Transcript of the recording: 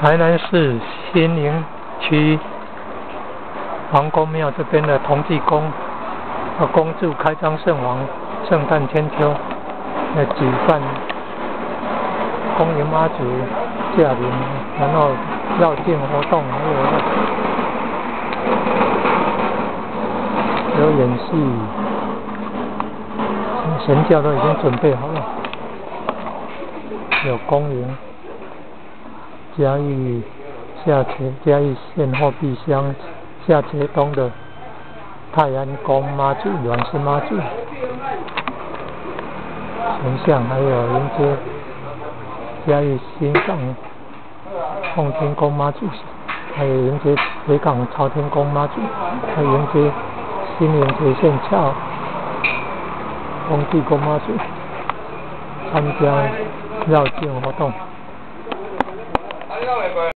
台南市新營區王公廟這邊的同濟宮，恭祝開漳聖王聖誕千秋，來舉辦恭迎媽祖駕臨，然後繞境活動，還有演戲，神轎都已經準備好了，有恭迎嘉義下茄嘉義縣後壁鄉下茄東的泰安宮媽祖、阮氏媽祖神像，還有迎接嘉義新港奉天宮媽祖，還有迎接北港朝天宮媽祖，還有迎接新營鐵線橋豐濟宮媽祖參加繞境活動。